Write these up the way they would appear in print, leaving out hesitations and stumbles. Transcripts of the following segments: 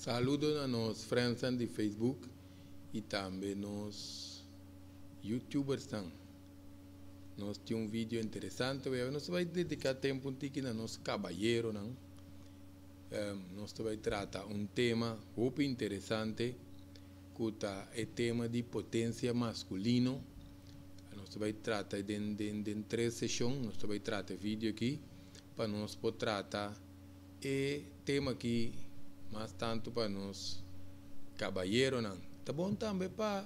Saludo na nos friends di Facebook i tambe nos YouTubers. Nos tin un video interesante. Nos ta bai dediká tempu un tiki na nos kabayeronan. Nos ta bai trata un tema hopi interesante, ku ta e tema di potensia maskulino. Nos ta bai trata den tres seshon. Nos ta bai trata video aki pa nos por trata e tema aki mas tantu pa nos kabayeronan. Ta bon tambe pa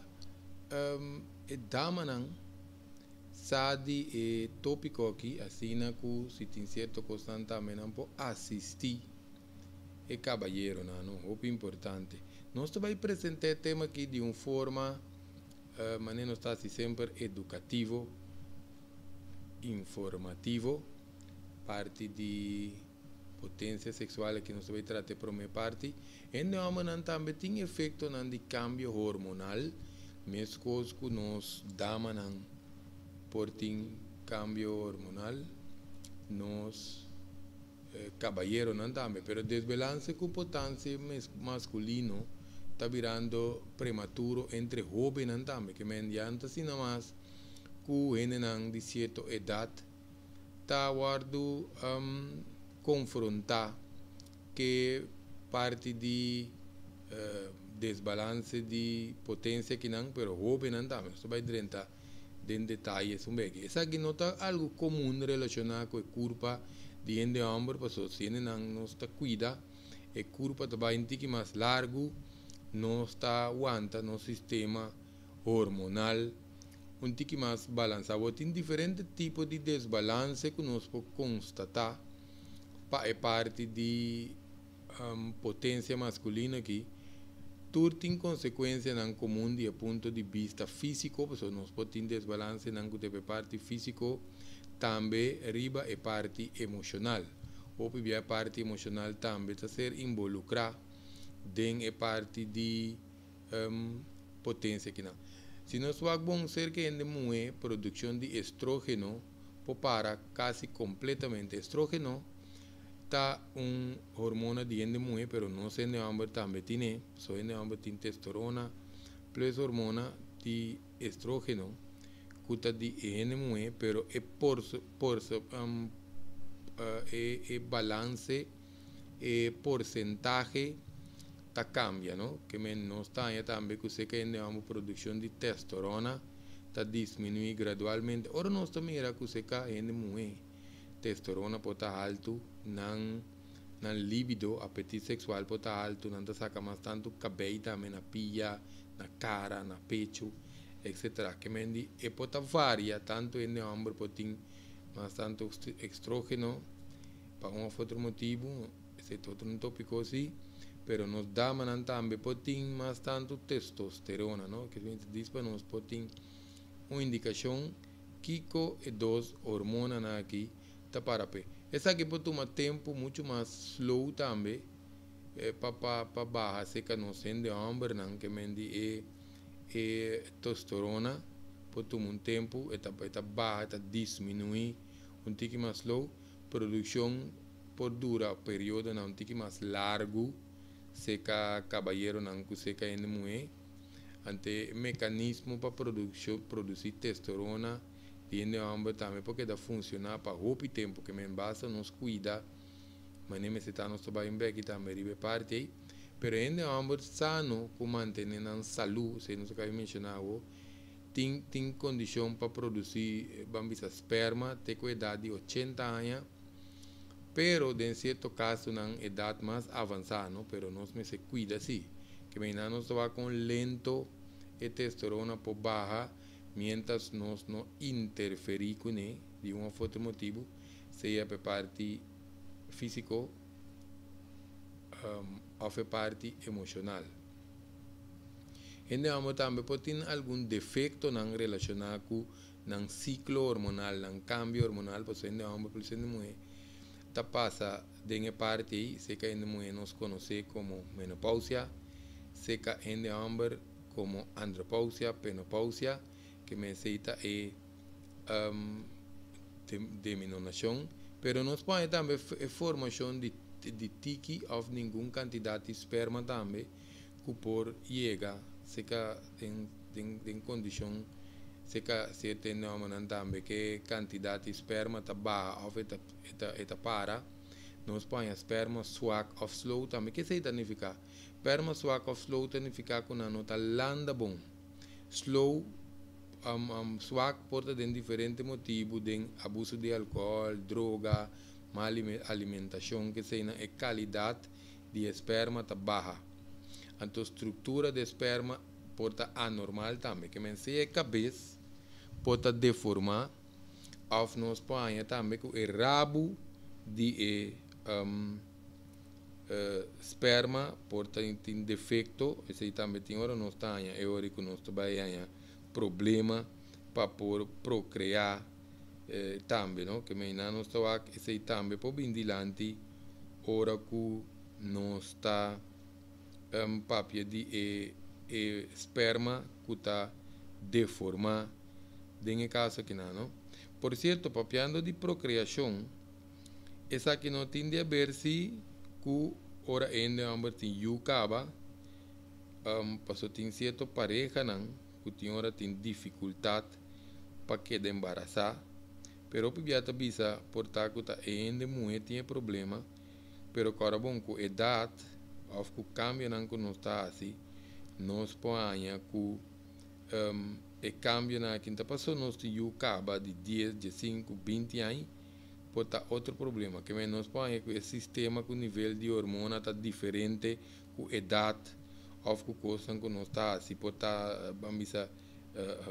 e damanan sa di e tópiko aki, asina ku si tin sierto kos tambe nan por asistí e kabayeronan, no? Hopi importante. Nos ta bai presentá e tema aki di un forma, manera nos ta semper, edukativo, informativo, parti di potensia seksual aki nos ta bai trata promé parti. E nan tambe tin efektonan di kambio hormonal, meskos ku nos damanan por tin kambio hormonal, nos kabayeronan tambe, pero desbalanse ku potensia maskulino ta birando prematuro entre hóbennan tambe, ke men ya asina mas ku hendenan di sierto edat ta wòrdu konfrontá ku parti di desbalanse di potensia akinan, pero hóbennan tambe. Nos bai drenta den detaye un beke. Esaki no ta algu komun relashoná ku e kurpa di hende hòmber, pasobra si nan no ta kuida, e kurpa ta bai un tiki mas largu, nos ta wanta nos sistema hormonal un tiki mas balansá. Tin diferente tipo di desbalanse ku nos por konstatá pa e parti di potensia maskulino aki. Tur tin konsekuensianan komun di punto di bista físiko, pasobra nos por tin desbalansenan ku e parti físiko, tambe riba e parti emoshonal. Òf e parti emoshonal tambe ta ser involukrá den e parti di potensia akinan. Si nos wak bon, serka hende muhé, produkshon di estrógeno por para kasi kompletamente. Estrógeno ta un hormona di hende muhé, pero nos hende hòmber tambe tin. So hende hòmber tin testosterona plus hormona di estrógeno ku ta di hende muhé, pero e por e balanse, e porsentahe ta kambia, no? Ke men nos ta tambe ku serka hende hòmber produkshon di testosterona ta disminuí gradualmente. Ora nos ta mira ku serka hende muhé testosterona por ta altu, nan libido, apetit seksual por ta altu, nan ta saka mas tantu kabei tambe na pia, na kara, na pechu, etc. Ke men di e por ta varia, tantu hende hòmber por tin mas tantu estrógeno pa un òf otro motibu, esei ta otro tópiko sí, pero nos damanan tambe por tin mas tantu testosterona, no? Ke diz pa nos por tin un indikashon kiko e dos hormonanan aki ta para p'e. Esaki por tuma tempu muchu mas slow tambe pa baha serka nos hende hòmbernan, ke men di e testosterona por tuma un tempu, e ta baha, ta disminuí un tiki mas slow, produkshon por dura periodonan un tiki mas largu serka kabayeronan ku serka hende muhé. Anto mekanismo pa produsí testosterona di hende hòmber tambe por keda funshoná pa hopi tempu, ke men basta nos kuida, manera mester ta. Nos ta bai bèk tambe riba e parti ei, pero hende hòmber sano ku mantené nan salú, esei nos a kaba di menshoná awor, tin kondishon pa produsí, ban bisa, sperma te ku edat di 80 aña, pero den sierto kasonan edat mas avansá, no? Pero nos mester kuida sí, ke men nos ta kon lento e testosterona por baha mientras nos no interferí kuné di un òf otro motibu, sea pa parti físiko òf parti emoshonal. Hende hòmber tambe por tin algun defektonan relashoná ku nan siklo hormonal, nan kambio hormonal, pasobra hende hòmber plus hende muhé ta pasa den e parti ei. Serka hende muhé nos konosé komo menopausia, serka hende hòmber komo andropausia, penopausia, ke men ta e diminushon, pero nos por tambe e formashon di di tiki òf ningun kantidat di sperma tambe ku por yega seka den kondishon seka sierto hende hòmbernan tambe ku e kantidat di sperma ta baha òf e ta para. Nos por haña sperma swak òf slow tambe. Ke esei ta nifiká? Sperma swak òf slow ta nifiká ku nan no ta landa bon. Slow swak por ta den diferente motibu den abuso di alkohòl, droga, mal alimentashon ke eseinan e kalidat di e sperma ta baha. Anto struktura di e sperma por ta anormal tambe. Ke men sea e kabes por ta deformá òf nos por haña tambe ku e rabu di e sperma por ta tin defekto. Esei tambe tin ora nos ta haña e ora ku nos ta bai haña problema pa por prokreá tambe no. Ke men nan nos ta wak esei tambe por bin dilanti ora ku nos ta papia di e sperma ku ta deformá den e kaso akinan no. Por sierto, papiando di prokreashon, esaki no tin di haber si ku ora hende hòmber tin yu kaba, paso tin sierto parehanan ku tin ora tin difikultat pa keda embarasá, pero hopi bia ta bisa por ta ku ta e hende muhé tin e problema, pero kòrda bon ku edat òf ku kambionan ku nos ta hasi nos por haña ku e kambionan aki ta paso nos tin yu kaba di dies, diesinku, binti aña por ta otro problema. Ke men nos por haña ku e sistema ku nivel di hormona ta diferente ku edat òf ku kosnan ku nos ta hasi por ta ban bisa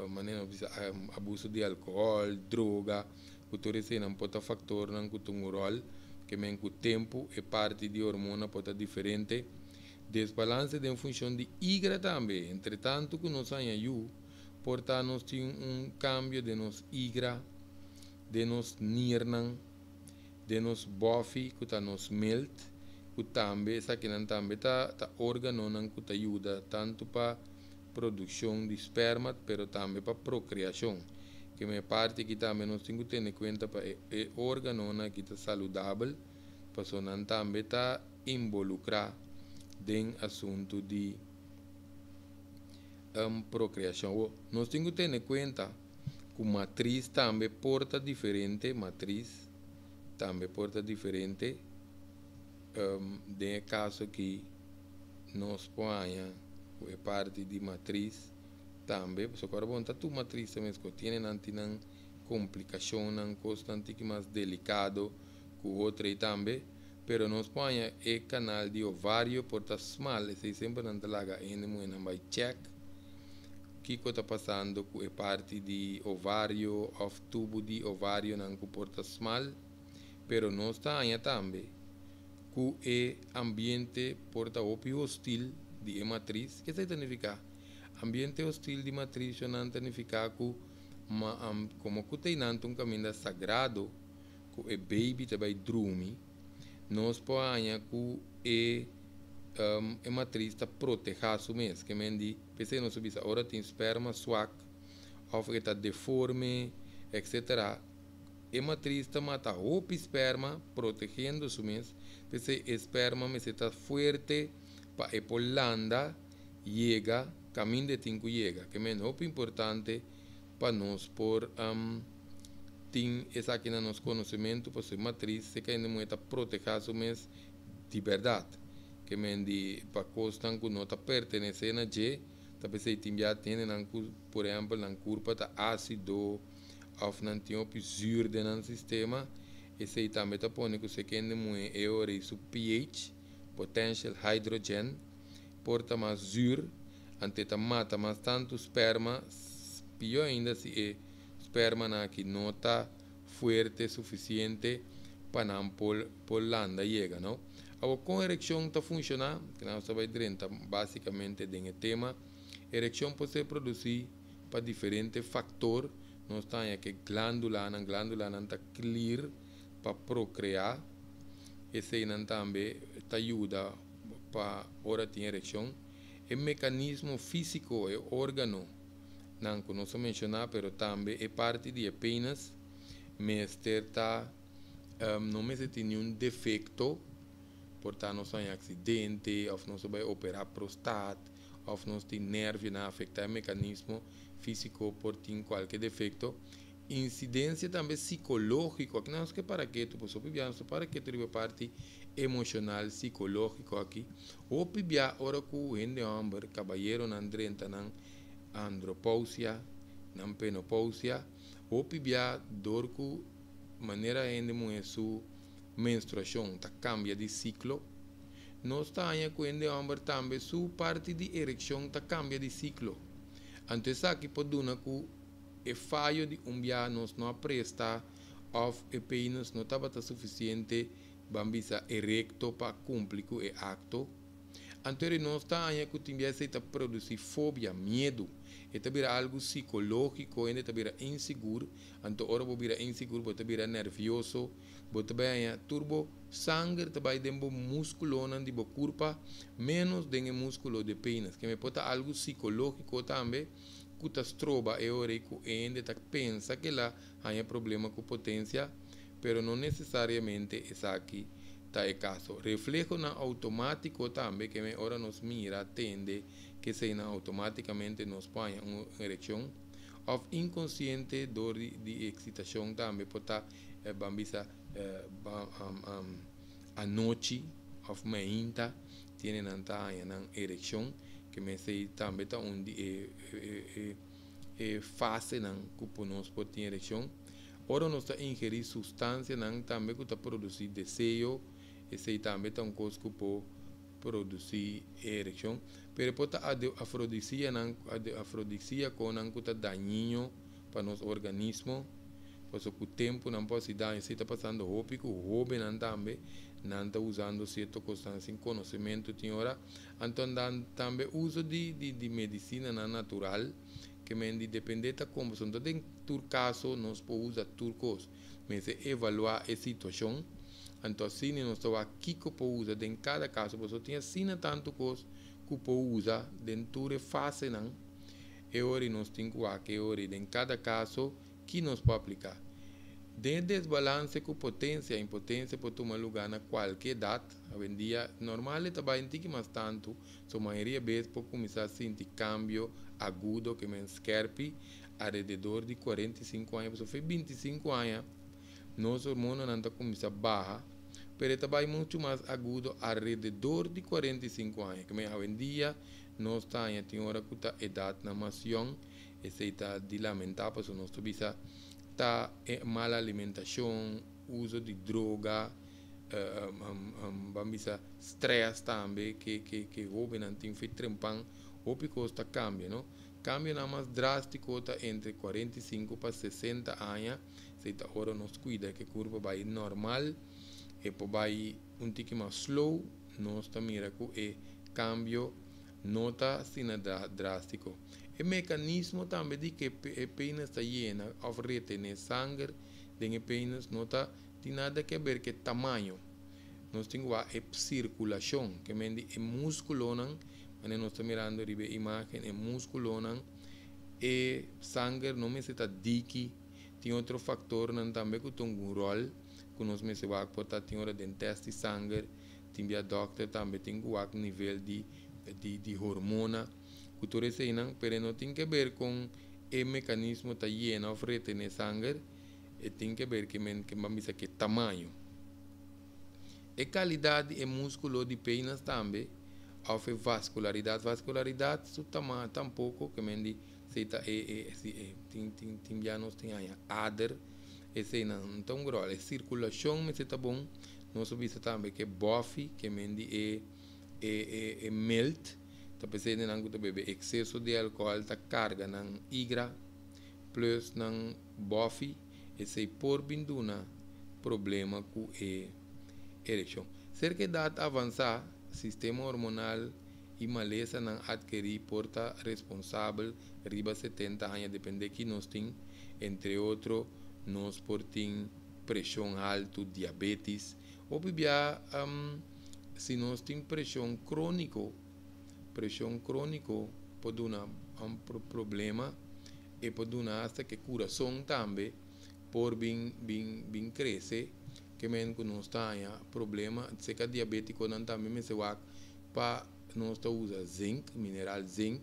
manera nos bisa abuso di alkohòl, droga ku tur eseinan por ta faktornan ku ta un ròl ke men ku tempu e parti di hormona por ta diferente. Desbalanse den funshon di igra tambe. Entretantu ku nos haña yu por ta nos tin un kambio den nos igra, den nos nirnan, den nos bòfi ku ta nos milt, ku tambe esakinan tambe ta ta órganonan ku ta yuda tantu pa produkshon di sperma pero tambe pa prokreashon. Ke men e parti aki tambe nos tin ku tene kuenta pa e e órganonan aki ta saludabel pasobra nan tambe ta involukrá den asuntu di prokreashon. Awor, nos tin ku tene kuenta ku matris tambe por ta diferente, matris tambe por ta diferente. Den e kaso aki nos por haña ku e parti di matris tambe, pasobra ora bo no ta tur matris ta meskos, tiene nan tin nan komplikashonnan, kosnan tiki mas delikado ku otro ei tambe, pero nos por haña e kanal di ovario por ta smal, esei semper nan ta laga hende muhénan bai chèk kiko ta pasando ku e parti di ovario òf tubu di ovarionan ku por ta smal, pero nos ta haña tambe ku e ambiente por ta hopi hostil di e matris. Ke esei ta nifiká? Ambiente hostil di matrisionan ta nifiká ku ma komo ku ta einan ta un kaminda sagrado ku e baby ta bai drumi, nos por haña ku e e matris ta protehá su mes. Ke men di, p'esei nos a bisa ora tin sperma swak òf e ta deforme etcetera, e matris ta mata hopi sperma protegiendo su mes, p'esei e sperma mester ta fuerte pa e por landa yega kaminda e tin ku yega. Ke men hopi importante pa nos por tin esaki na nos konosementu pasobra e matris se kainda muhé ta protehá su mes di bèrdat. Ke men di pa kosnan ku no ta pertenesé na dje ta p'esei tin bia tin hendenan ku por ehèmpel nan kurpa ta ásido òf nan tin hopi zür den nan sistema, esei tambe ta pone ku se kende muhé e ora ei su pH, potential hydrogen, por ta mas zür, anto e ta mata mas tantu sperma, pió ainda si e spermanan aki no ta fuerte sufisiente pa nan por por landa yega, no. Awor kon erekshon ta funshoná? Nos ta bai drenta básikamente den e tema. Erekshon por ser produsí pa diferente faktor. Nos ta haña ku e glándulanan, glándulanan ta klir pa prokreá. Eseinan tambe ta yuda pa ora tin erekshon. E mekanismo físiko, e órgano nan ku nos a menshoná, pero tambe e parti di e penis mester ta, no mester tin niun defekto. Por ta nos haña aksidente òf nos a bai operá prostat òf nos tin nervionan afektá e mekanismo físiko por tin kualke defekto. Insidensia tambe sikológiko, aki nos ke para ketu pasobra hopi bia nos ta para ketu riba e parti emoshonal sikológiko aki. Hopi bia ora ku hende hòmber, kabayeronan drenta nan andropousia, nan penopousia, hopi bia dor ku manera hende muhé su menstruashon ta kambia di siklo, nos ta haña ku hende hòmber tambe su parti di erekshon ta kambia di siklo. Anto esaki por duna ku e fayo di un biaha nos no a presta òf e penis no tabata sufisiente, ban bisa, erekto pa kumpli ku e akto. Anto eri nos ta haña ku tin biaha esei ta produsí fobia, miedu. E ta bira algu sikológiko, hende ta bira insigur. Anto ora bo bira insigur bo ta bira nervioso, bo ta bai haña tur bo sanger ta bai den bo múskulonan di bo kurpa, ménos den e múskulo di e penis. Keme por ta algu sikológiko tambe ku ta stroba e ora ei ku e hende ta pensa ku el a haña problema ku potensia, pero no nesesariamente esaki ta e kaso. Reflehonan outomátiko tambe keme ora nos mira, tende ku eseinan outomátikamente nos por haña un erekshon. Òf inkonsiente dor di di eksitashon tambe por ta ban bisa anochi òf mainta tiene nan ta haña nan erekshon ke mesei tambe ta un di e e e fasenan ku por nos por tin erekshon. Ora nos ta ingerí sustansianan tambe ku ta produsí deseo esei tambe ta un kos ku por produsí e erekshon, pero e por ta afrodisianan, afrodisiakonan ku ta dañiño pa nos organismo, pasobra ku tempu nan por hasi daño. Esei ta pasando hopi ku hóbennan tambe, nan ta usando sierto kosnan sin konosementu tin ora. Anto nan tambe uso di di medisinanan natural ke men di dependé ta kon, pasobra no ta den tur kaso nos por usa tur kos. Mester evaluá e situashon. Anto asina nos ta wak kiko por usa den kada kaso, pasobra tin asina tantu kos ku por usa den tur e fasenan. E ora nos tin ku wak e ora den kada kaso ki nos por apliká. Den e desbalanse ku potensia, impotensia por tuma lugá na kualke edat. Awendia normal e ta bai un tiki mas tantu, so mayoria bes por kuminsá sinti kambio agudo ke men skèrpi alrededor di 45 aña, pasobra fe 25 aña nos hormonanan ta kuminsá baha, pero e ta bai muchu mas agudo alrededor di 45 aña. Ke men awendia nos ta haña tin ora ku ta edatnan mas yòn, esei ta di lamentá pasobra nos ta bisa ta e mal alimentashon, uso di droga, ban bisa strès tambe ke ke hóbennan tin fe trempan, hopi kos ta kambia no. Kambionan mas drástiko ta entre 45 pa 60 aña, esei ta ora nos kuida ku e kurpa bai normal, e por bai un tiki mas slow, nos ta mira ku e kambio no ta asina drástiko. E mekanismo tambe di ke e penis ta yena òf retené sanger den e penis no ta tin nada ke ber ku e tamaño. Nos tin ku wak e sirkulashon, ke men di e múskulonan. Manera nos ta mirando riba e imagen, e musculonan, e sanger no mester ta diki. Tin otro factornan tambe cu ta un rol cu nos mester wak por ta tin ora den test di sanger, tin bia dokter tambe tin cu wak nivel di di di hormona cu tur eseinan, pero e no tin ke ber con e mecanismo ta yena of retene sanger, e tin ke ber ke men ke ban bisa ke tamaño. E calidad di e musculo di penas tambe of e vascularidad. Vascularidad su tama tampoco ke men di si ta e e si e tin tin tin bia nos tin haña ader eseinan no ta un rol. E circulacion mester ta bon. Nos a bisa tambe ke bofi ke men di e e e e milt ta p'esei nan ku ta bebe exceso di alcohol ta carga nan igra plus nan bofi esei por bin duna problema ku e erekshon. Serka edat avansá, sistema hormonal i malesanan atkerí por ta responsabel riba 70 aña dependé ki nos tin, entre otro nos por tin preshon haltu, diabétis. Hopi bia si nos tin preshon króniko, preshon króniko por duna un problema, e por duna asta ku e kurason tambe por bin bin bin krese. Ke men ku nos ta haña problema seka diabetikonan tambe mester wak pa nos ta usa zinc, mineral zinc,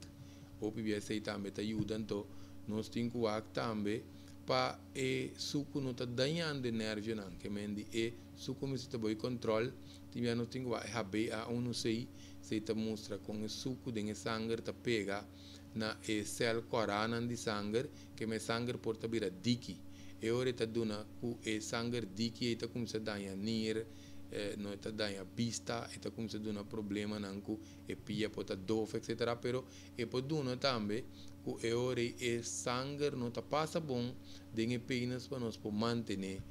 hopi bia esei tambe ta yuda. Anto nos tin ku wak tambe pa e suku no ta dañando e nervionan, ke men di e suku mester ta boi control. Tin bia nos tin ku wak e HbA1c, esei ta mustra kon e suku den e sanger ta pega na e sèl kòranan di sanger, ke men sanger por ta bira diki. E ora e ta duna ku e sanger diki ei ta kuminsá daña nir, no e ta daña bista, e ta kuminsá duna problemanan ku e pia por ta dof, etcetera. Pero e por duna tambe ku e ora ei e sanger no ta pasa bon den e penis pa nos por mantené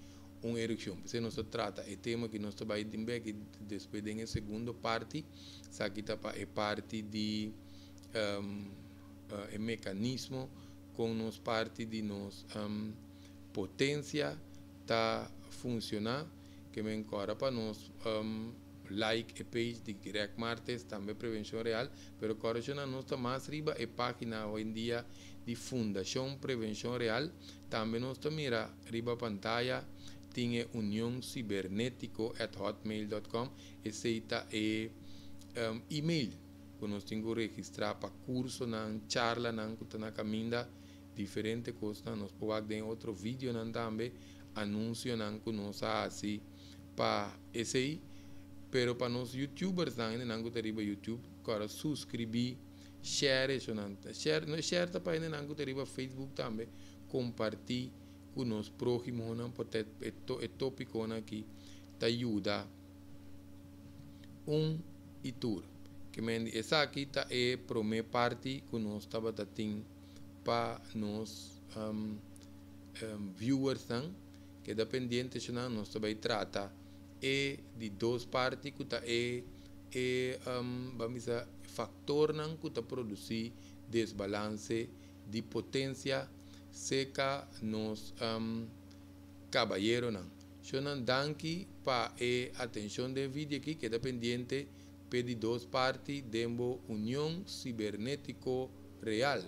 un erekshon. P'esei nos ta trata e tema ku nos ta bai den bek despues den e segundo parti. Esaki ta pa e parti di e mekanismo kon nos parti di nos potensia ta funshoná. Ke men kòrda pa nos like e page di Greg Martes, tambe Prevenshon Real, pero kòrda shona nos ta mas riba e página hoendia di Fundashon Prevenshon Real. Tambe nos ta mira riba pantaya tin e unioncibernetico@hotmail.com, esei ta e email ku nos tin ku registrá pa kursonan, charlanan ku ta na kaminda, diferente kosnan. Nos por wak den otro videonan tambe, anunsionan ku nos a hasi pa esei. Pero pa nos youtubersnan, hendenan ku ta riba YouTube, kòrda suskribí, share eshonan. Share, no share ta pa hendenan ku ta riba Facebook tambe, kompartí ku nos próhimonan por ta e tópikonan aki ta yuda un i tur. Ke men di esaki ta e promé parti ku nos tabata tin pa nos viewersnan. Keda pendiente eshonan, nos ta bai trata e di dos parti ku ta e e ban bisa faktornan ku ta produsí desbalanse di potensia seka nos kabayeronan. Shonnan, danki pa e atenshon den video aki. Keda pendiente p'e di dos parti den bo Union Sibernetiko Real.